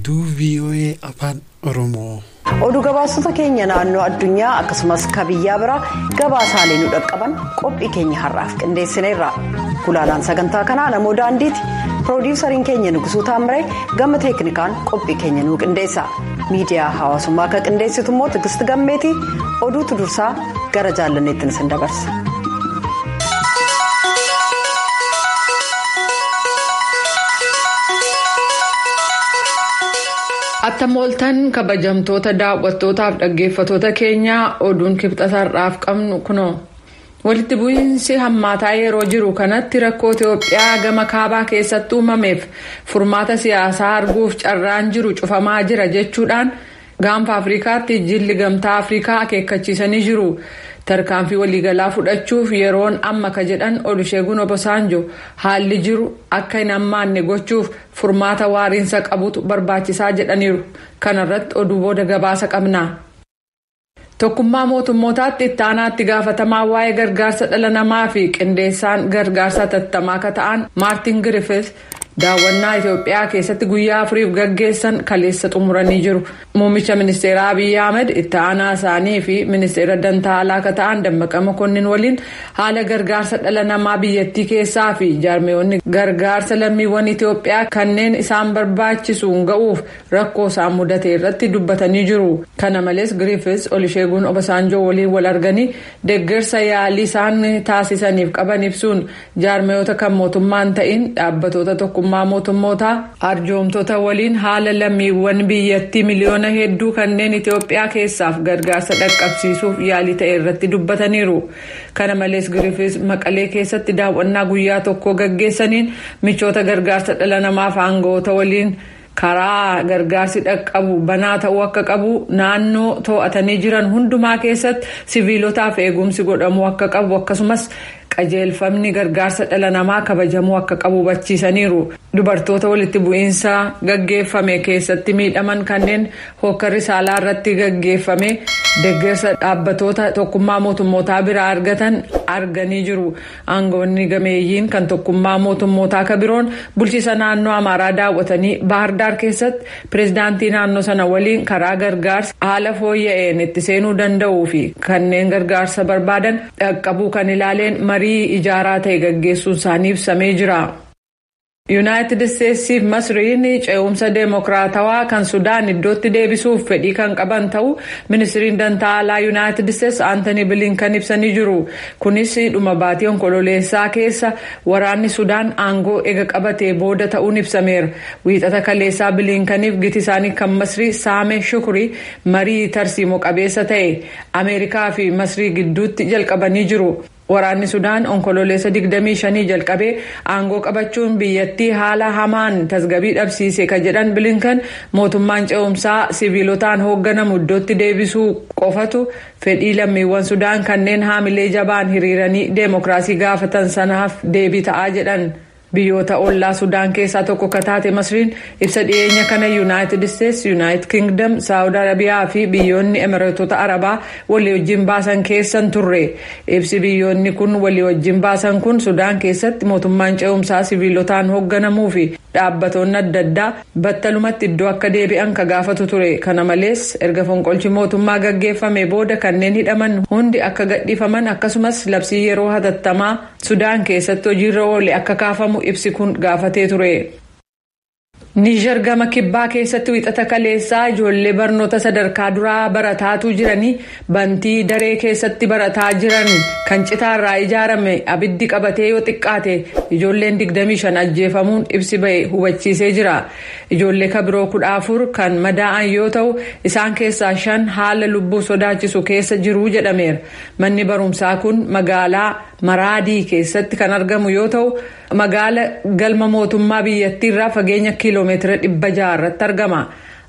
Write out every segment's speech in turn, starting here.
Oduu VOA Afaan Oromoo. Oduu gabaasota keenya naannoo addunyaa akkasumas ka biyyaa biraa gabaasaalee nu dhaqqaban qophii keenya har'aaf qindeessineerra. Gulaalaan sagantaa kanaa namoo daandiiti. Piroodiwusariin keenya Nugusuu Taamiree gama teeknikaan qophii keenya nuu qindeessa. Miidiyaa hawaasummaa akka qindeessitu immoo Tigisti Gammeetii oduutu dursaa gara jaalanneetti isin dabarsa. Attam ooltan kabajamtoota daawwattootaaf dhaggeeffattoota keenyaa oduun kibxata har'aaf qabnu kunoo. Walitti bu'iinsi hammaataa yeroo jiru kanatti rakkoo Itoophiyaa gama kaabaa keessatti uumameef furmaata siyaasaa arguuf carraan jiru cufamaa jira jechuudhaan gaanfa Afrikaatti jilli gamtaa Afrikaa akeekkachiisanii jiru. Tarkaanfii waliigalaa fudhachuuf yeroon amma ka jedhan Oluseegun Obasanjo haalli jiru akka hin hammaanne gochuuf furmaata waariinsa qabutu barbaachisaa jedhaniiru. Kanarratti oduu booda gabaasa qabna. Tokkummaa mootummootaatti itti aanaatti gaafatamaa waa'ee gargaarsa dhala namaa fi qindeessaan gargaarsa hatattamaa akka ta'an Maartin Griffith daawwannaa Itoophiyaa keessatti guyyaa afuriif gaggeessan kaleessa xumuranii jiru. Muummicha ministeeraa Abiyyi Ahmed itti aanaa isaanii fi ministeera dantaa alaa akka ta'an Dammaqa Mokonnin waliin haala gargaarsa dhala namaa biyyattii keessaa fi jaarmiyoonni gargaarsa lammiiwwan Itoophiyaa kanneen isaan barbaachisuun ga'uuf rakkoo isaan mudate irratti dubbatanii jiru. Kana malees Griffiths Olisheeguun Obasanjoo waliin wal arganii deeggarsa yaalii isaan taasisaniif qaban ibsuun jaarmiyoota kan mootummaan ta'in dhaabbatoota tokkummaa mootummootaa arjoomtoota waliin haala lammiiwwan biyyattii miliyoona hedduu kanneen Itoophiyaa keessaaf gargaarsa dhaqqabsiisuuf yaalii ta'e irratti dubbataniiru. Kana malees Griffiths Maqalee keessatti daawwannaa guyyaa tokko gaggeessaniin michoota gargaarsa dhala namaaf aangawoota waliin karaa gargaarsi dhaqqabu banaa ta'uu akka qabu naannoo to'atanii jiran hundumaa keessatti siviilotaaf eegumsi godhamuu akka qabu akkasumas qajeelfamni gargaarsa dhala namaa kabajamuu akka qabu hubachiisaniiru. Dubartoota walitti bu'iinsa gaggeeffame keessatti miidhaman kanneen hokkarri saalaa irratti gaggeeffame deeggarsa dhaabbatoota tokkummaa mootummootaa biraa argatan arganii jiru. Aangawoonni gameeyyiin kan tokkummaa mootummootaa ka biroon bulchiisa naannoo Amaaraa daawwatanii Baahirdaar keessatti pireezidaantii naannoo sana waliin karaa gargaarsa haala fooyya'een itti seenuu danda'uu fi kanneen gargaarsa barbaadan dhaqqabuu kan ilaaleen marii ijaaraa ta'e gaggeessuun isaanii ibsamee jira. Yuunaayitid Isteetsiif Masriin ce'umsa deemokiraatawaa kan Sudaan iddootti deebisuuf fedhii kan qaban ta'uu ministiriin dantaa alaa Yuunaayitid Isteets Aantanii Bilinkan ibsanii jiru. Kunis dhuma baatii onkololeessaa keessa waraanni Sudaan aangoo ega qabatee booda ta'uun ibsameera. Wiixata kaleessaa Bilinkaniif giti isaanii kan Masrii Saame Shukurii marii tarsiimoo qabeessa ta'e Ameerikaa fi Masrii gidduutti jalqabanii jiru. Waraanni Sudaan onkololeessa 25 jalqabee aangoo qabachuun biyyattii haala hamaan tasgabbii dhabsiise ka jedhan Bilinkan mootummaan ce'umsaa siviilotaan hoogganamu iddootti deebisuu qofatu fedhii lammiiwwan Sudaan kanneen haamilee jabaan hiriiranii deemokiraasii gaafatan sanaaf deebii ta'aa jedhan. Biyyoota ollaa Sudaan keessaa tokko ka taate Masriin ibsa dhiyeenya kana Yuunaayitid Isteets, Yuunaayitid Kingdom, Saawud Arabiyaa fi biyyoonni Emireetota Arabaa walii wajjin baasan keessan turre. Ibsi biyyoonni kun walii wajjin baasan kun Sudaan keessatti mootummaan ce'umsaa siviilotaan hoogganamuu fi dhaabbatoonni adda addaa battalumatti iddoo akka deebi'an ka gaafatu ture. Kana malees erga fonqolchi mootummaa gaggeeffame booda kanneen hidhaman hundi akka gadhiifaman akkasumas labsii yeroo hatattamaa Sudaan keessatti hojiirra oole akka kaafamu ibsi kun gaafatee ture. Niijar gama kibbaa keessatti wixata kaleessaa ijoollee barnoota sadarkaa duraa barataatu jiranii bantii daree keessatti barataa jiran kan citaarraa ijaarame abiddi qabatee yoo xiqqaate ijoolleen 25 ajjeefamuun ibsi ba'e hubachiisee jira. Ijoollee kabiroo 14 kan madaa'an yoo ta'u isaan keessaa 5 haala lubbuu sodaachisu keessa jiru jedhameera. Manni barumsaa kun magaalaa Maraadii keessatti kan argamu yoo ta'u magaala galma mootummaa biyyattiirraa fageenya kiiloomeetira 600 irratti argama.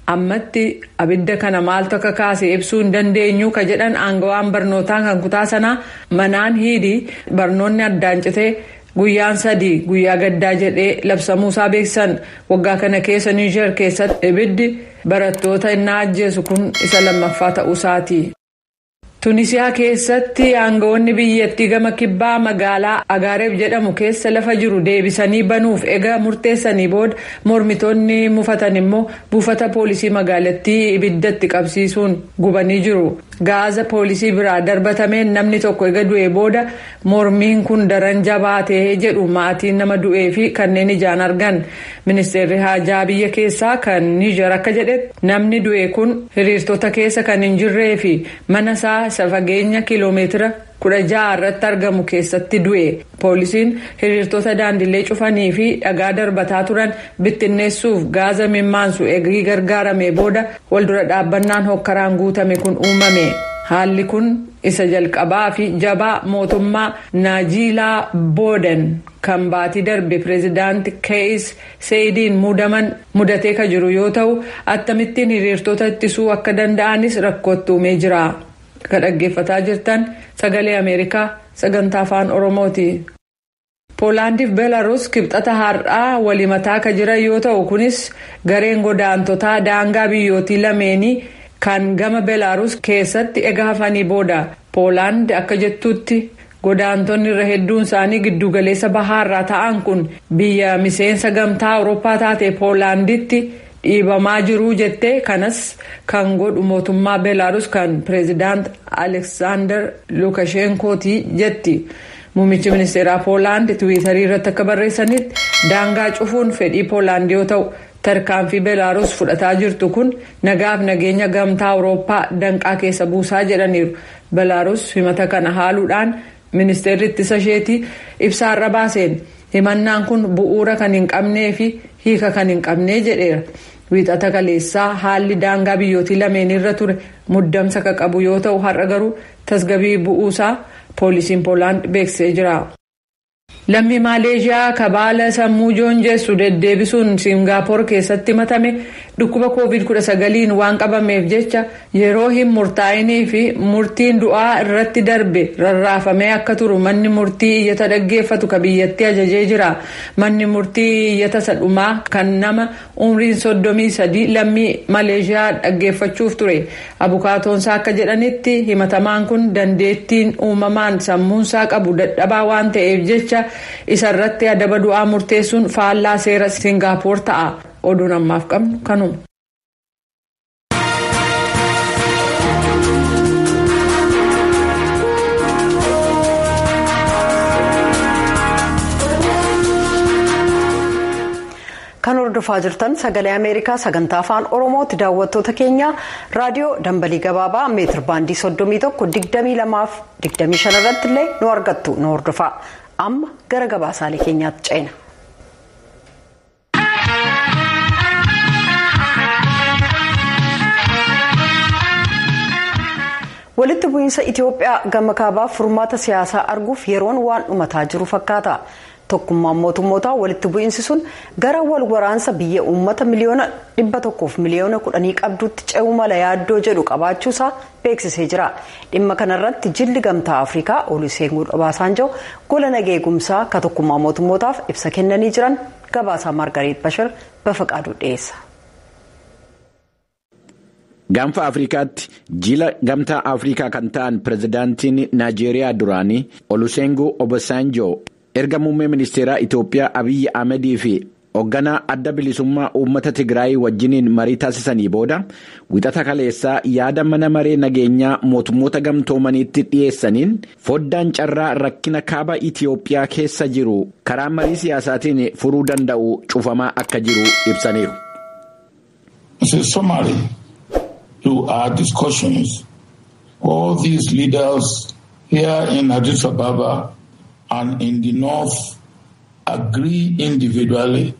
Ammatti abidda kana maaltu akka kaase ibsuu hin dandeenyu ka jedhan aangawaan barnootaa kan kutaa sanaa manaan hiidii barnoonni addaan citee guyyaan 3 guyyaa gaddaa jedhee labsamuusaa beeksisan. Waggaa kana keessa Niijer keessatti ibiddi barattoota inni ajjeesu kun isa lammaffaa ta'uusaati. Tunisiyaa keessatti aangawoonni biyyattii gama kibbaa magaalaa Agaareef jedhamu keessa lafa jiru deebisanii banuuf ega murteessanii booda mormitoonni mufatan immoo buufata poolisii magaalattii ibiddatti qabsiisuun gubanii jiru. Gaaza poolisii biraa darbatameen namni tokko ega du'ee booda mormiin kun daran jabaatee jedhu maatiin nama du'ee fi kanneen ijaan argan. Ministeerri haajaa biyya keessaa kan Niijer akka jedhetti namni du'e kun hiriirtota keessa kan hin jirree fi mana isaa isa fageenya kiiloomeetira 16 irratti argamu keessatti du'e. Poolisiin hiriirtota daandilee cufanii fi dhagaa darbataa turan bittinneessuuf gaaza mimmaansu eegii gargaaramee booda waldura dhaabbannaan hokkaraan guutame kun uumame. Haalli kun isa jalqabaa fi jabaa mootummaa Naajiilaa Booden kan baatii darbe pireezidaanti Keeyis Seeyidiin muudaman mudatee kan jiru yoo ta'u, akkamittiin hiriirtota ittisuu akka danda'anis rakkootti uumee jira. Kan dhaggeeffataa jirtan Sagalee Ameerikaa sagantaa Afaan Oromooti. Poolaandiif Beelaruus kibxata har'aa walimataa kan jiran yoo ta'u, kunis gareen godaantotaa daangaa biyyootii lameenii kan gama Beelaaruus keessatti ega hafanii booda. Poolaand akka jettutti godaantonni irra hedduun isaanii giddugaleessa bahaarraa ta'an kun biyya miseensa Gamtaa Awurooppaa taate Poolaanditti dhiibamaa jiru jettee, kanas kan godhu mootummaa Beelaaruus kan pireezidaant Aleksaandar Lukashenkooti jetti. Muummichi ministeeraa Poolaand Tiwiitarii irratti akka barreessanitti, daangaa cufuun fedhii Poolaand yoo ta'u, tarkaanfii Beelaaruus fudhataa jirtu kun nagaaf nageenya Gamtaa Awurooppaa danqaa keessa buusaa jedhaniiru. Beelaaruus himata kana haaluudhaan ministeerri ittisa isheetii ibsaarra baaseen himannaan kun bu'uura kan hin qabnee fi hiika kan hin qabnee jedheera. Wiixata kaleessaa haalli daangaa biyyootii lameen irra ture muddamsa ka qabu yoo ta'u, har'a garuu tasgabbii bu'uusaa poolisiin Poolaand beeksisee jira. Lammii Maaleeshiyaa kabaala sammuu joonjessu deddeebisuun Siingaappoor keessatti himatame dhukkuba COVID-19 waan qabameef jecha yeroo hin murtaa'inii fi murtiin du'aa irratti darbe rarraafamee akka turu manni murtii iyyata dhaggeeffatu ka biyyattii ajajee jira. Manni murtii iyyata sadhumaa kan nama umriin 33 lammii Maaleeshiyaa dhaggeeffachuuf ture. Abukaatoonsaa akka jedhanitti, himatamaan kun dandeettiin uumamaan sammuunsaa qabu dadhabaa waan ta'eef jecha isarratti adaba du'aa murteessuun faallaa seera Siingaappoor ta'a. Oduun ammaaf qabnu kanuma. Kan hordofaa jirtan Sagalee Ameerikaa sagantaa Afaan Oromooti. Daawwattoota keenya, raadiyoo dambalii gabaabaa meetir baandii 31, 22, 25 irratti illee nu argattu, nu hordofaa. Amma gara gabaasaalee keenyaatti ceena. Walitti bu'iinsa Itiyoophiyaa gama kaabaaf furmaata siyaasaa arguuf yeroon waan dhumataa jiru fakkaata. Tokkummaan mootummootaa walitti bu'iinsi sun gara wal waraansa biyya uummata 110,000,000 qabduutti ce'uu mala yaaddoo jedhu qabaachuusaa beeksisee jira. Dhimma kanarratti jilli Gamtaa Afrikaa Oluseegun Obaasanjoo gola nageegumsaa ka tokkummaa mootummootaaf ibsa kennanii jiran. Gabaasaa Maargareet Bashir Bafaqaaduu dhiyeessa. Gaanfa Afrikaatti jila Gamtaa Afrikaa kan ta'an pirezidaantiin Naajeeriyaa duraanii Olusegun Obasanjoo erga muummee ministeeraa Itoophiyaa Abiyyi Ahmedii fi hoogganaa Adda Bilisummaa Uummata Tigraay wajjiniin marii taasisanii booda, wixata kaleessaa yaada mana maree nageenyaa mootummoota gamtoomaniitti dhiyeessaniin foddaan carraa rakkina kaaba Itoophiyaa keessa jiru karaa marii siyaasaatiin furuu danda'u cufamaa akka jiru ibsaniiru. As a summary to our discussions, all these leaders here in Addis Ababa and in the north agree individually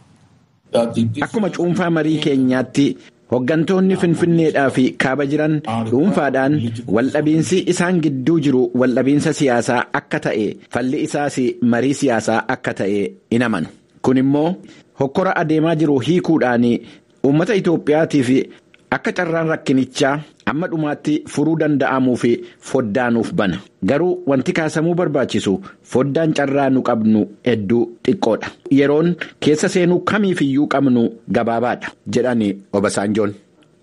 that the Akkuma cuunfaa marii keenyaatti, hooggantoonni Finfinneedhaa fi kaaba jiran dhuunfaadhaan waldhabiinsi isaan gidduu jiru waldhabiinsa siyaasaa akka ta'e, falli isaas marii siyaasaa akka ta'e in amanu. Kun immoo hokkora adeemaa jiru hiikuudhaan uummata Itoophiyaatiif akka carraan rakkinichaa amma dhumaatti furuu danda'amuu fi foddaanuuf bana. Garuu wanti kaasamuu barbaachisu, foddaan carraa nu qabnu hedduu xiqqoodha. Yeroon keessa seenuu kamiifiyyuu qabnu gabaabaadha jedhani Obasaanjoon.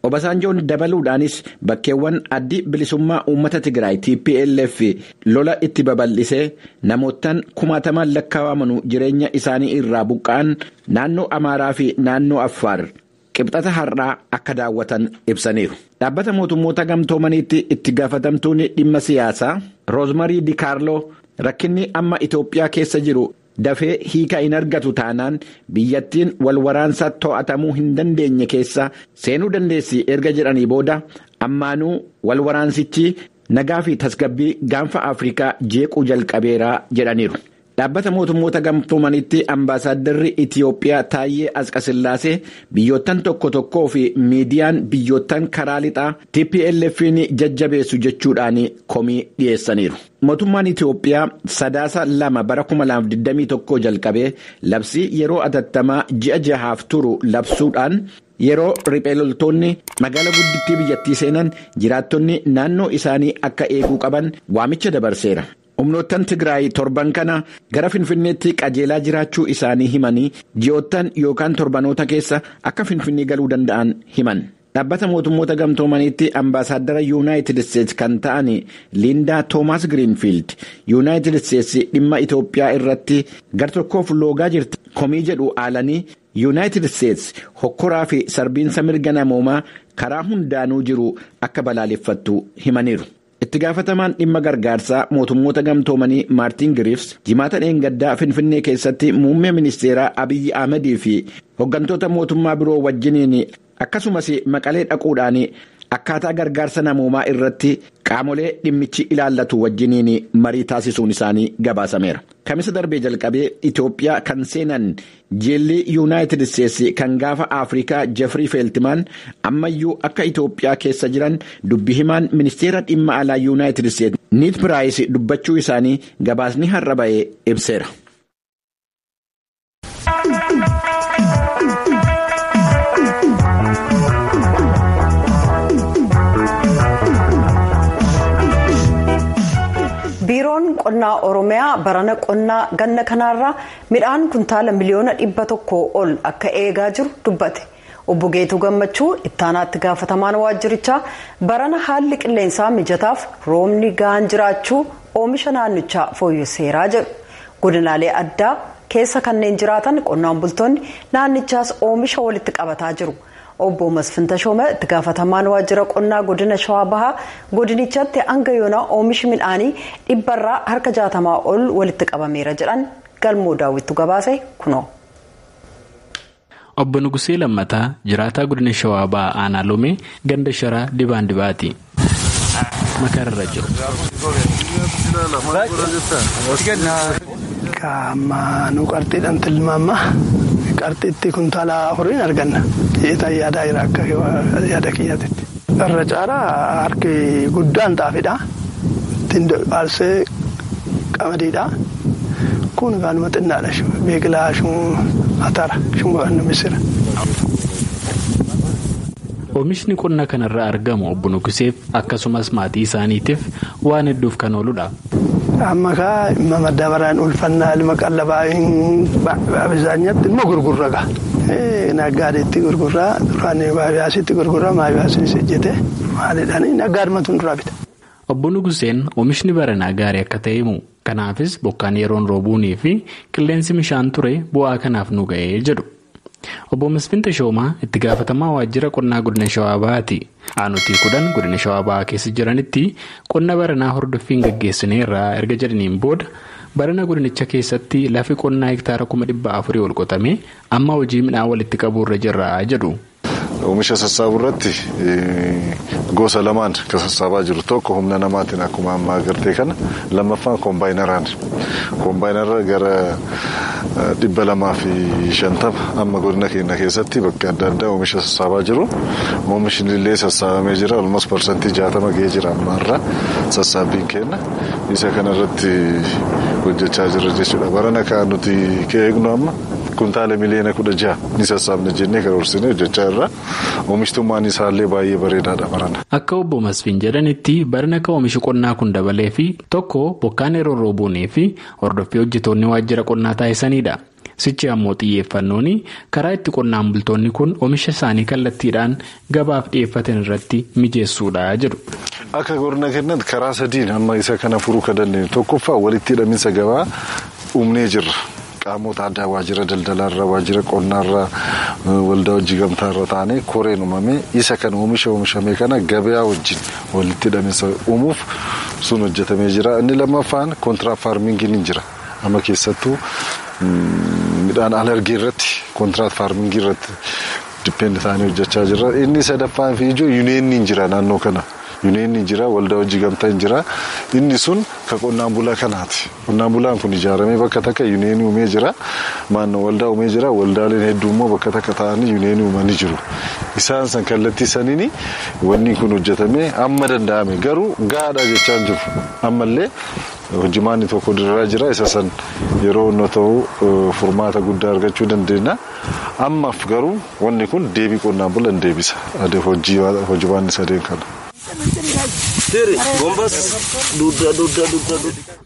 Obasanjoon dabaluudhaanis bakkeewwan addi bilisummaa uummata Tigraay TPLF lola itti babal'isee namoottan kumaatamaan lakkaawamanu jireenya isaanii irraa buqqa'an naannoo Amaaraa fi naannoo Affaar qibxata har'aa akka daawwatan ibsaniiru. Dhaabbata mootummoota gamtoomaniitti itti gaafatamtuun dhimma siyaasaa Roozmarii Dikaarloo rakkinni amma Itoophiyaa keessa jiru. Dafee hiika hin argatu taanaan biyyattiin wal waraansa to'atamuu hin dandeenye keessa seenuu dandeessi erga jedhanii booda ammaanuu wal waraansichi nagaa fi tasgabbii gaanfa Afrikaa jeequu jalqabeeraa jedhaniiru. Dhaabbata mootummoota gamtoomanitti ambaasaaddarri Itiyoophiyaa Taayyee Asqasillaasee biyyoottan tokko tokkoo fi miidiyaan biyyoottan karaa lixaa TPLF'n jajjabeessu jechuudhaan komii dhiyeessaniiru. Mootummaan Itiyoophiyaa Sadaasa 2 bara 2021 jalqabee labsii yeroo atattamaa ji'a jahaaf turu labsuudhaan yeroo riphee loltoonni magaala guddittii biyyattii seenan jiraattonni naannoo isaanii akka eeguu qaban waamicha dabarseera. Humnoottan Tigraay torban kana gara Finfinneetti qajeelaa jiraachuu isaanii himanii ji'oottan yookaan torbanoota keessa akka Finfinnee galuu danda'an himan. Dhaabbata mootummoota gamtoomaniitti ambaasaadara Yuunaayitid Isteetsi kan ta'an Liindaa Toomaas Giriinfiild Yuunaayitid Isteetsi dhimma Itoophiyaa irratti gartokkoof loogaa jirti komii jedhu aalanii Yuunaayitid Isteetsi hokkoraa fi sarbiinsa mirga namoomaa karaa hundaanuu jiru akka balaaleffattu himaniiru. Itti gaafatamaan dhimma gargaarsaa mootummoota gamtoomanii Maartiin Giriifs jimaata dheengaddaa Finfinnee keessatti muummee ministeeraa Abiyyi Ahmedii fi hooggantoota mootummaa biroo wajjiniin akkasumas Maqalee dhaquudhaan akkaataa gargaarsa namoomaa irratti qaamolee dhimmichi ilaallatu wajjiniin marii taasisuun isaanii gabaasameera. Kamisa darbee jalqabee Itoophiyaa kan seenan jeelli Yuunaayitid Isteetsi kan gaafa Afrikaa Jeffrey Feltman ammayyuu akka Itoophiyaa keessa jiran dubbi himaan ministeera dhimma alaa Yuunaayitid Isteetsi Niit Piraayis dubbachuu isaanii gabaasni har'a ba'ee ibseera. Biiroon qonnaa Oromiyaa barana qonnaa ganna kanaarraa midhaan kuntaala miliyoona 100 ol akka eegaa jiru dubbate. Obbo Geetuu Gammachuu ittaanaatti gaafatamaan waajjirichaa barana haalli qilleensaa mijataaf roobni gahaan jiraachuu oomisha naannichaa fooyyesseeraa jedhu. Godinaalee addaa keessa kanneen jiraatan qonnaan bultoonni naannichaas oomisha walitti qabataa jiru. Obbo Masfin Tashooma itti gaafatamaan waajjira qonnaa godina Shawaa Bahaa godinichatti hanga yoonaa oomishi midhaanii 60% ol walitti qabameera jedhan galmoo daawwittu gabaase kunoo. Obbo Nugusee Lammataa jiraataa godina Shawaa Bahaa aanaa Lomee ganda sharaa dibaan dibaati. Makarra jiru. Qaama qarxiidhaan tilmaama. Qarxiitti kuntaala 4 arganna. Jeetaa yaadaa jira akka yaada kiyyaatitti. Irra caalaa harki guddaan xaafiidha. Ittiin baarsee qamadiidha. Kun gaanuma xinnaadha. Biqilaa atara shumbu'aan misira. Oomishni qonna kanarraa argamu obbo Nuguseef akkasumas maatii isaaniitiif waan hedduuf kan ooludha. Amma kaa ilma madaabaraan ulfannaa ilma qallabaa bisaanyatti ilma gurgurra gaa. Nagaadeetti gurgurraa duraan baay'aasitti gurgurraa maayibaasinis hojjete maalidhaan naggaadhumatu duraa bita. Obbo Nuguseen oomishni baranaa gaarii akka ta'e himu. Kanaafis bokkaan yeroon roobuunii fi qilleensi bishaan ture bu'aa kanaaf nu ga'ee jedhu. Obbo Masfin Tashoomaa itti gaafatamaa waajjira qonnaa godina Shawaa Bahaati. Aanutii 10 godina Shawaa Bahaa keessa jiranitti qonna baranaa hordoffiin gaggeessineerraa erga jedhaniin booda barana godinicha keessatti lafi qonnaa hektaara 400,000 ol qotamee amma hojii midhaan walitti qabuurra jirra jedhu. Oomisha sassaabuu irratti gosa lamaan kan sassaabaa jiru tokko humna namaatiin akkuma ammaa agartee kana lammaffaan koombaayinaraan. Koombaayinarra gara 250 amma godina keenya keessatti bakka adda addaa oomisha sassaabaa jiru. Oomishni illee sassaabamee jira. Olmoos 60% gahee jira ammaarra sassaabbiin keenya. Isa kanarratti hojjechaa jirra jechuudha. Barana kan nuti eegnu amma kuntaala miliyoona 16 ni sassaabna jennee karoorsinee hojjechaa jirra. Oomishtummaan isaallee baay'ee bareedaadha barana. Akka obbo Masfiin jedhanitti barana akka oomishi qonnaa kun dabalee fi tokko bokkaan yeroo roobuunii fi hordoffii hojjetoonni waajjira qonnaa taasisanidha. Sichi ammoo xiyyeeffannoon karaa itti qonnaan bultoonni kun oomisha isaanii kallattiidhaan gabaaf dhiyeeffatan irratti mijeessuudha jedhu. Akka godina keenyatti karaa sadiin amma isa kana furuu kan dandeenyu tokkoffaa walitti hidhaminsa gabaa uumnee jirra. Qaamota addaa waajjira daldalaarraa, waajjira qonnaarraa, waldaa hojii gamtaarra taanee koreen uumamee isa kan oomisha oomishamee kana gabayaa wajjin walitti hidhaminsa uumuuf sun hojjetamee jira. Inni lammaffaan kontiraat faarmingiin ni jira. Amma keessattuu midhaan alergii irratti kontiraat faarmingii irratti dippeend taanee hojjechaa jirra. Inni sadaffaan fi ijoo yuuneenni jira naannoo kana. Yuuneenni jira, waldaa hojii gamtaa jira. Inni sun kan qonnaan bulaa kanaati. Qonnaan bulaan kun ijaaramee bakka takka yuuneenii uumee jira. Maannoo waldaa uumee jira. Waldaaleen hedduu immoo bakka takka taa'anii yuuneenii uumanii jiru. Isaan san kallattii saniini wanni kun hojjetamee amma danda'ame garuu gahaadha jechaa hin jiru. Ammallee hojimaanni tokko diriiraa jira. Isa san yeroo inni ta'u furmaata guddaa argachuu dandeenya. Ammaaf garuu wanni kun deebii qonnaan bulaa hin deebisa. Hojimaanni sadeen kana.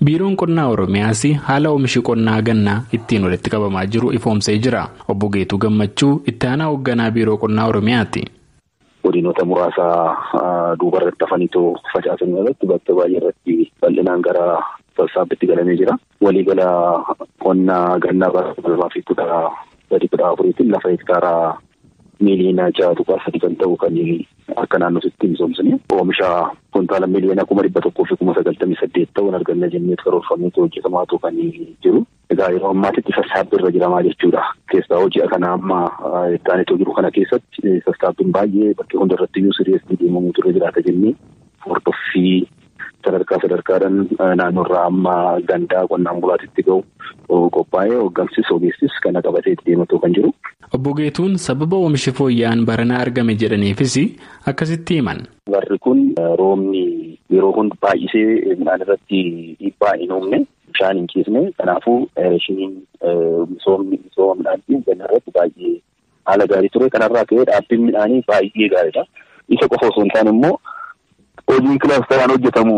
Biiroon Qonnaa Oromiyaas haala oomishi qonnaa gannaa ittiin walitti qabamaa jiru ifoomsee jira. Obbo Geetuu Gammachuu itti aanaa hoogganaa Biiroo Qonnaa Oromiyaati. Godinoota muraasa duuba irratti hafaniitoo facaasan irratti bakka baay'ee irratti bal'inaan gara sassaabbitti galamee jira. Waliigala qonnaa gannaa bara 2013-14 lafa hektaara miiliyoona 6.3 kan ta'u kan akka naannootti misoomsine oomisha kuntaala miiliyoona 198,000 ta'uun arganna jennee karoorfameetu hojjetamaatu kan jiru. Egaa yeroo ammaatitti sassaabbii irra jiramaa jechuudha. Keessaa hojii kana amma itti jiru kana keessatti sassaabbiin baay'ee bakkee hunda irratti iyyuu sirreessii deemamuutu irra jiraata jennee hordoffii sadarkaa sadarkaadhaan naannoorraa amma gandaa qonnaan bulaatitti gahu qophaa'ee hooggansis ogeessis kana qabatee itti deematu kan jiru. Obbo Geetuun sababa oomishi fooyya'aan baranaa argame jedhaniifis akkasitti himan. Barri kun roobni yeroo hundi baay'isee midhaan irratti dhiibbaa hin uumne bishaan hin ciisne kanaafuu ereeshiniin misoomni misooma midhaanii ganna irratti baay'ee haala gaarii ture kanarraa ka'ee dhaabbiin midhaanii baay'ee gaariidha. Isa qofa osoo hin taane immoo hojiin kilaasteraan hojjetamu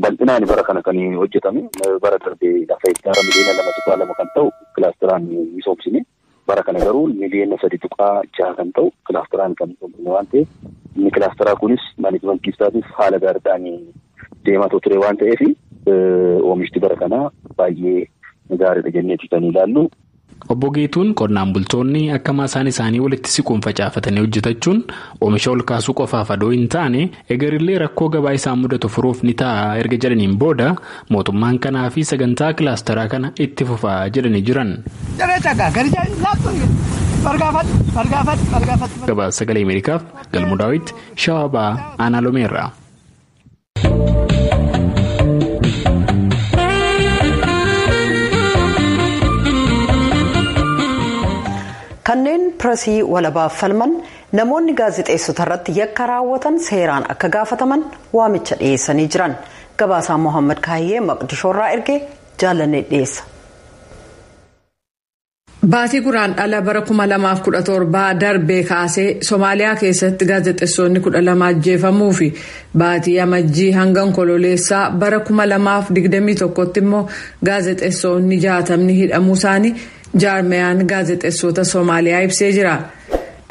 bal'inaan bara kana kan hojjetame bara darbee lafa hektaara miliyoona 2.2 kan ta'u kilaasteraan misoomsine. Bara kana garuu miliyoona 3.6 kan ta'u kilaasteraan kan misoomsine waan ta'eef inni kilaasteraa kunis maanajimentii isaatiif haala gaariidhaan deemaa ture waan ta'eef oomishti bara kanaa baay'ee gaariidha jenneeti kan ilaallu. Obbo Geetuun qonnaan bultoonni akka maasaan isaanii walitti siquun facaafatanii hojjetachuun oomisha ol kaasuu qofaaf adoo hin taane egerillee rakkoo gabaa isaan mudatu furuuf ni ta'a erga jedhaniin booda mootummaan kanaa fi sagantaa kilaasteraa kana itti fufaa jedhanii jiran. Gabaasa Sagalee Ameerikaaf Galmuu Daawit Shawaa Ba'aa Aanaa Lomeerraa. Kanneen pireesii walabaaf falman namoonni gaazexeessota irratti yakka raawwatan seeraan akka gaafataman waamicha dhiyeessanii jiran. Gabaasaa Mohaammed Kaayyee Maqdishoorraa ergee jaalannee dhiyeessa. Baatii Guraandhala bara 2017 darbee kaasee Somaaliyaa keessatti gaazexeessonni 12 ajjeefamuu fi baatii amajjii hanga onkololeessaa bara 2021 immoo gaazexeessonni 60 hidhamuu isaanii jaarmiyaan gaazexeessota Somaaliyaa ibsee jira.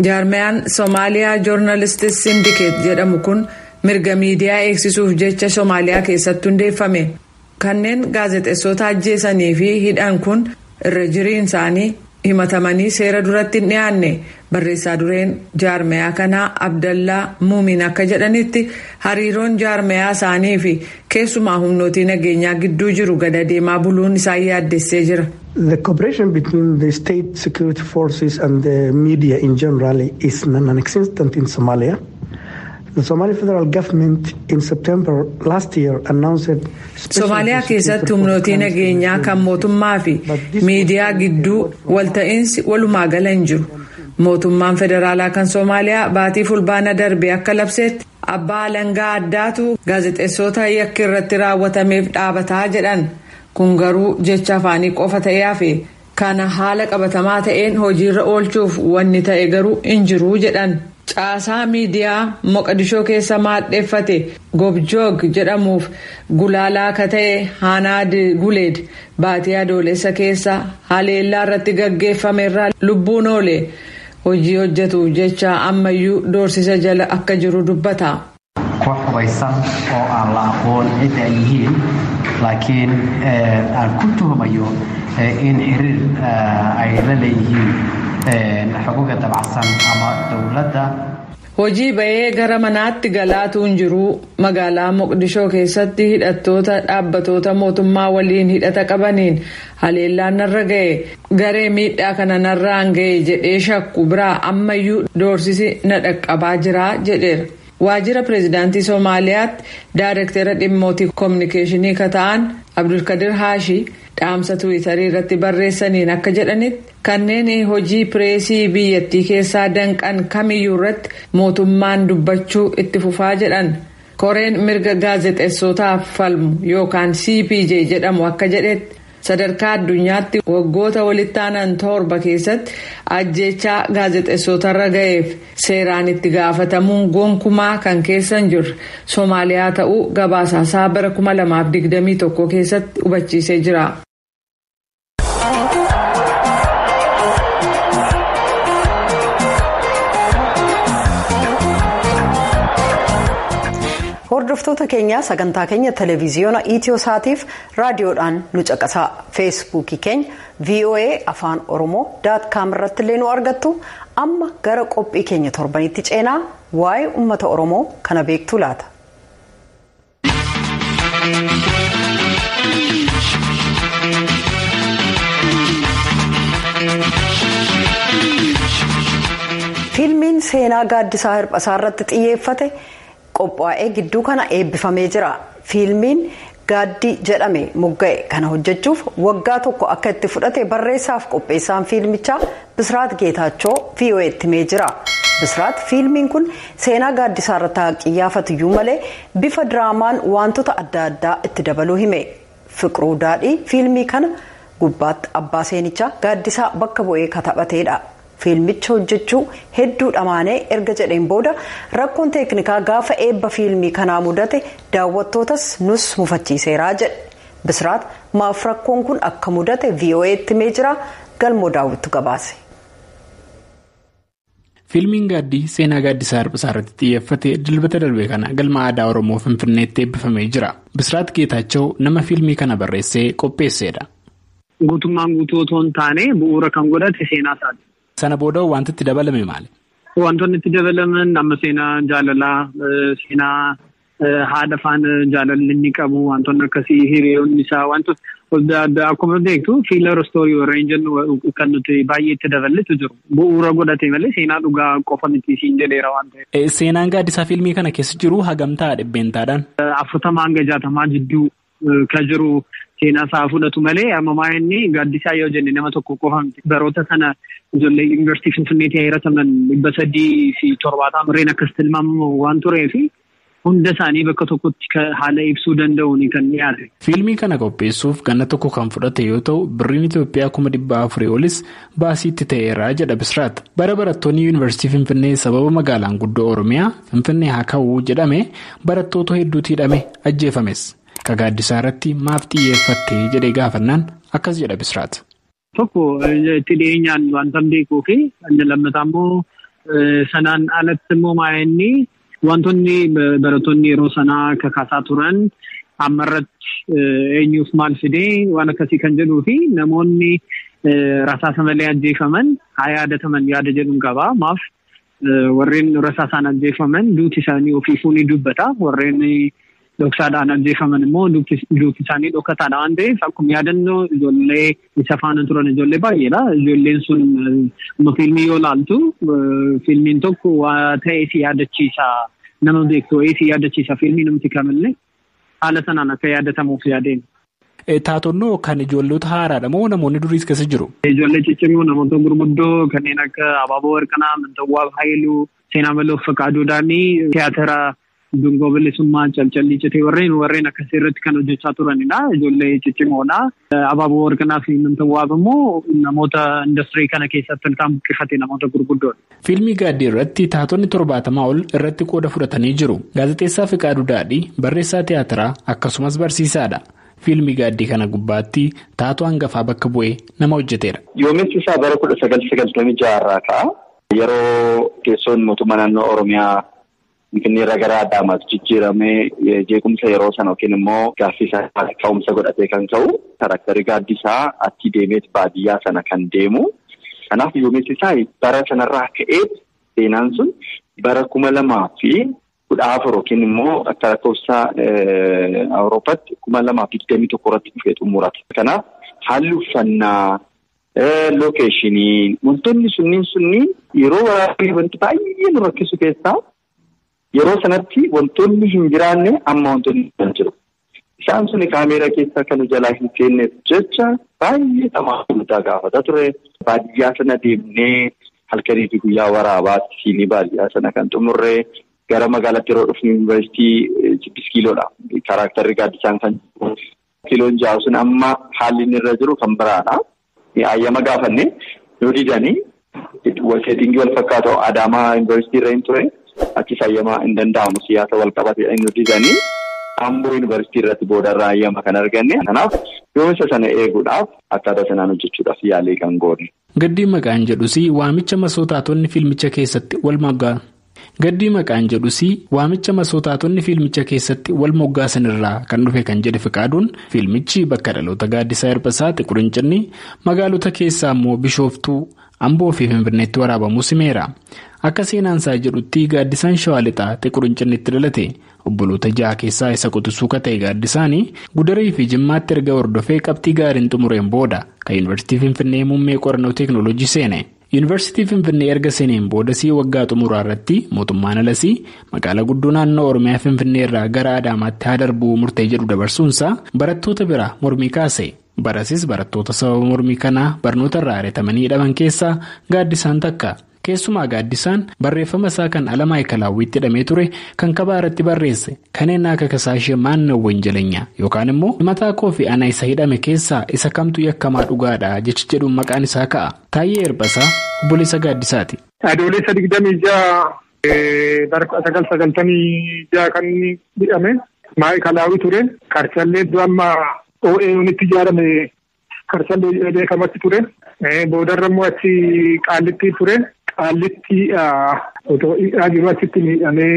Jaarmiyaan Somaaliyaa Joornaalistis Sindikeet jedhamu kun mirga miidiyaa eegsisuuf jecha Somaaliyaa keessatti hundeeffame. Kanneen gaazexeessota ajjeesanii fi hidhan kun irra jiriin isaanii himatamanii seera duratti hin dhiyaanne. Barreessaa dureen jaarmiyaa kanaa Abdallaa Muumin akka jedhanitti hariiroon jaarmiyaa isaanii fi keessumaa humnootii nageenyaa gidduu jiru gada deemaa buluun isaan yaaddessee jira. The cooperation between the state security forces and the media in general is non-existent in Somalia. The Somali federal government in September last year announced. Somaaliyaa keessatti humnootii nageenyaa kan mootummaa fi miidiyaa gidduu walta'iinsi walumaa gala hin jiru. Mootummaan federaalaa kan Somaaliyaa baatii fulbaana darbe akka labseetti abbaa alangaa addaatu gaazexeessota yakki irratti raawwatameef dhaabataa jedhan. Kun garuu jecha afaanii qofa ta'ee hafe kana haala qabatamaa ta'een hojiirra oolchuuf wanni ta'e garuu hin jiru jedhan. Caasaa miidiyaa Moqodishoo keessa maadheeffate Gobjoog jedhamuuf gulaalaa akka ta'e Haanaad Guleed baatii adoolessa keessa haleellaa irratti gaggeeffame irraa lubbuun oole hojii hojjetuuf jecha ammayyuu doorsisa jala akka jiru dubbata. Koox hubaysan oo aan la aqoon cidda ay yihiin laakiin aan ku tuhumayo in xiriir ay la leeyihiin xuquuqa dabacsan ama dowladda. Hojii ba'ee gara manaatti galaatuun jiru magaalaa Moqdishoo keessatti hidhattoota dhaabbatoota mootummaa waliin hidhata qabaniin haleellaan narra ga'e garee miidhaa kana narraan ga'e jedhee shakku biraa ammayyuu doorsisi na dhaqqabaa jira jedheera. Waajjira pireezidaantii Somaaliyaatti daayirektara dhimmootii koominikeeshinii ka ta'an Abdulkadir Haashi dhaamsa tiwiitarii irratti barreessaniin akka jedhanitti kanneen hojii pireesii biyyattii keessaa danqan kamiyyuu irratti mootummaan dubbachuu itti fufaa jedhan. Koreen mirga gaazexeessootaaf falmu yookaan CPJ jedhamu akka jedhetti sadarkaa addunyaatti waggoota walitti aanan 7 keessatti ajjeechaa gaazexeessootarra ga'eef seeraan itti gaafatamuun gonkumaa kan keessa hin jirre Somaaliyaa ta'uu gabaasaasaa bara 2021 keessatti hubachiisee jira. Hordoftoota keenya sagantaa keenya televiziyoona Itiyosaatiif raadiyoodhaan nu caqasaa. Feesbuukii keenya VOA afaan Oromoo .com irratti illee nu argattu. Amma gara qophii keenya torbanitti ceenaa waa'ee uummata Oromoo kana beektu laata. Fiilmiin seenaa gaaddisaa hirphasaa irratti xiyyeeffate qophaa'ee gidduu kana eebbifamee jira. Fiilmiin gaaddii jedhame mogga'e kana hojjechuuf waggaa tokko akka itti fudhate barreessaaf qopheessaan fiilmichaa Bisiraat Geetaachoo VOA'tti himee jira. Bisiraat fiilmiin kun seenaa gaaddisaa irratti xiyyeeffatuyyuu malee bifa diraamaan wantoota adda addaa itti dabaluu hime. Fiqiruu Daadhii fiilmii kana gubbaatti abbaa seenichaa gaaddisaa bakka bu'ee kataphateedha. Fiilmicha hojjechuu hedduu dhamaanee erga jedheen booda rakkoon teeknikaa gaafa eebba fiilmii kanaa mudate daawwattootas nus mufachiiseeraa jedhe. Bisiraat maaf rakkoon kun akka mudate VOA'tti himee jira. Galmoo daawwittu gabaase. Fiilmiin gaaddii seenaa gaaddisaa hirphisaa irratti xiyyeeffate dilbata darbe kana galma aadaa Oromoo Finfinneetti eebbifamee jira. Bisiraat Geetaachoo nama fiilmii kana barreessee qopheessedha. Guutummaan guutuu otoo hin taane bu'uura kan godhate seenaa isaati. Sana booda wanti itti dabalame maali? Wantoonni itti dabalaman amma seenaa jaalalaa, seenaa haadha faana jaalalli inni qabu, wantoonni akkasii hiriyoonni isaa wantoota akkuma beektu fiilar istoorii warreen jennu kan nuti baay'ee itti daballetu jiru. Bu'uura godhate malee seenaa dhugaa qofa miti siin jedheera waan ta'eef. Seenaan gaaddisaa fiilmii kana keessa jiru hagamtaa dhibbeentaadhaan? 40 hanga 60 jidduu kan jiru. Seenaa isaa fudhatu malee ammaa inni gaaddisaa yoo jenne nama tokko qofa miti. Baroota sana ijoollee yuunivarsiitii Finfinneetti heerataman 370 warreen akkas tilmaamamu waan tureef hunda isaanii bakka tokkotti haala ibsuu danda'uun kan dhiyaate. Fiilmii kana qopheessuuf ganna tokko kan fudhate yoo ta'u birriin Itoophiyaa 400,000 olis baasiitti ta'eera jedha Bisiraat. Bara barattoonni yuunivarsiitii Finfinnee sababa magaalaan guddoo Oromiyaa Finfinnee haa ka'uu jedhame barattoota hedduutti hidhame ajjeefames. Ka gaaddisaa irratti maaf xiyyeeffattee jedhee gaafannaan akkas jedha Bisiraat. Tokko itti dhiyeenyaan wanta beekuu fi inni lammataa immoo sanaan alatti immoo maa'inni wantoonni barattoonni yeroo sanaa kakaasaa turan ammarratti eenyuuf maal fidee waan akkasii kan jedhuu fi namoonni rasaasa malee ajjeefaman haa yaadataman yaada jedhuun qaba. Maaf warreen rasaasaan ajjeefaman duuti isaanii ofiifuu ni dubbata. Warreen dhoksaadhaan ajjeefaman immoo duuti isaanii dhokataadha waan ta'eef akkuma yaadannoo ijoollee isa faana turan ijoollee baay'eedha. Ijoolleen sun fiilmii yoo laaltu fiilmiin tokko waa ta'ee si yaadachiisa nama beektu wayii si yaadachiisa fiilmii namti kamillee haala sanaan akka yaadatamuuf yaadeen. Taatonnoo kan ijoollota haaraadha moo namoonni duriis keessa jiru? Ijoollee ciccimoo namoota gurguddoo kanneen akka Abaaboo Warqanaa, Mantawwaa Haayiluu, Seenaa Maloo Faqaaduudhaanii tiyaatira Dungoo bilisummaa calcallii citee warreen akkasii irratti kan hojjechaa turanidha. Ijoollee ciccimoodha. Abaaboo Warqinaa fi Mintawwaab immoo namoota industirii kana keessatti ilkaan buqqifate namoota gurguddoodha. Fiilmii Gaaddii irratti taatonni 70 ol irratti qooda fudhatanii jiru. Gaazexeessaa Fiqaaduu Daadhii barreessaa tiyaatiraa akkasumas barsiisaadha. Fiilmii Gaaddii kana gubbaatti taatoo hangafaa bakka bu'ee nama hojjeteera. Yoomessi isaa bara 1996 irraa ka'a. Yeroo teessoon mootummaa naannoo Oromiyaa Finfinnee irraa gara Adaamaatti jijjiiramee jeequmsa yeroo sana yookiin immoo gaaffii isaa ka'umsa godhatee kan ka'u karakterri gaaddisaa achi deemeet baadiyyaa sana kan deemu. Kanaaf yoomessi isaa bara sanarraa ka'ee seenaan sun bara 2014 yookiin immoo akka lakkoofsa Awuroopaatti 2021 irratti dhufee xumurata. Kanaaf haalli uffannaa, lookeeshinii wantoonni sunniin yeroo waraabbii wanti baay'ee nu rakkisu keessaa yeroo sanatti wantoonni hin jiraanne amma wantoonni hin jiru. Isaan suni kaameera keessaa kan jalaa hin seenneef jecha baay'ee dhamaa guddaa gaafata ture. Baadiyyaa sana deemnee halkanii fi guyyaa waraabaatti siinii baadiyyaa sana kan xumurree gara magaalaatti yeroo dhufnu yuunivarsiitii 6 kiiloodha. Karakterri gaaddisaan kan kiiloon 6 sun amma haalli inni irra jiru kan biraadha. Ayyama gaafanne yoo didanii seetingii wal fakkaatu Adaamaa yuunivarsiitii irra hin ture. Achis ayyama hin danda'amu siyaasa wal qabate yoo didanii Amboo yuunivarsiitii irratti boodarraa ayyama kan arganne. Kanaaf yoomisa sana eeguudhaaf akkaataa sanaan hojjechuudhaaf yaalii kan goone. Gaddii maqaan jedhus waamicha masootaatonni fiilmicha keessatti wal moggaa. Gaddii maqaan jedhus waamicha masootaatonni fiilmicha keessatti wal moggaasan irraa kan dhufe kan jedhe Fiqaaduun fiilmichi bakka dhaloota Gaaddisaa Hirphasaa Xiquur Incinni magaalota keessaa immoo Bishooftuu Amboo fi Finfinneetti waraabamuu simeera. Akka seenaansaa jedhutti Gaaddisaan Shawaa Lixaa Xiquur Incinnitti dhalate. Obboloota 6 keessaa isa quxisuu ka ta'e Gaaddisaanii Gudarii fi Jimmaatti erga hordofee qabxii gaariin xumureen booda kan Yuunivarsiitii Finfinnee muummee qorannoo teekinooloojii seene. Yuunivarsiitii Finfinnee erga seeneen boodasii waggaa xumuraa irratti mootummaan alasii magaalaa guddoo naannoo Oromiyaa Finfinnee irraa gara Adaamaatti haa darbuu murtee jedhu dabarsuunsaa barattoota bira mormii kaase. Barasis barattoota sababa mormii kanaa barnoota irraa ari'atamanii hidhaman keessaa Gaaddisaan takka. Keessumaa Gaaddisaan barreeffama isaa kan ala maayikalaawwiitti hidhamee ture kan kabaa irratti barreesse kanneen akka kasaashee maannoo wanjaleenyaa yookaan immoo mataa koo fi ana isa hidhame keessaa isa kamtu yakkamaa dhugaadha jechi jedhuun maqaan isaa ka'a. Taayyee Hirphasaa obboleessa Gaaddisaati. Adoolessa 26 bara 1996 kan hidhame maayikalaawwii ture Karchallee amma OAU'tti ijaarame Karchallee beekamatti ture. Boodarra immoo achi Qaallitti ture. Qaallitti otoo hidhaa jiru achitti miidhamee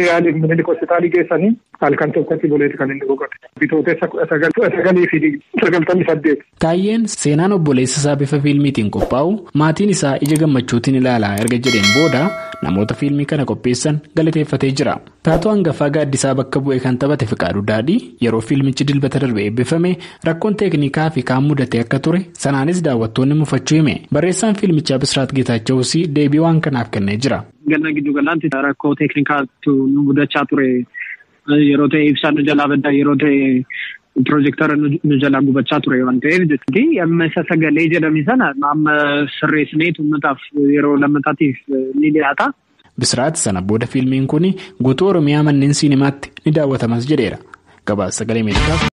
yaaliif hospitaalii geessanii halkan tokkotti boleeti kan inni boqote. Bitootessa 1998. Taayyeen seenaan obboleessa isaa bifa fiilmiitiin qophaa'u maatiin isaa ija gammachuutiin ilaalaa erga jedheen booda namoota fiilmii kana qopheessan galateeffatee jira. Taatoo hangafaa Gaaddisaa bakka bu'ee kan taphate Fiqaaduu Daadhii yeroo fiilmichi dilbata darbe eebbifame rakkoon teeknikaa fi kaan mudate akka ture sanaanis daawwattoonni mufachuu hime. Barreessaan fiilmichaa Bisiraat Geetaachawus deebii waan kanaaf kennee jira. Ganna giddu galaatti rakkoo teeknikaatu nu mudachaa ture. Yeroo ta'e ibsaan nu jalaa baddaa yeroo ta'e piroojektara nu jalaa gubachaa ture waan ta'eef jechuudha. Amma isa sagalee jedhame sana amma sirreessineetu uummataaf yeroo lammataatiif ni dhiyaata. Bisiraat sana booda fiilmiin kun guutuu Oromiyaa manneen siinimaatti ni daawwatamas jedheera. Gabaasa sagalee Ameerikaaf.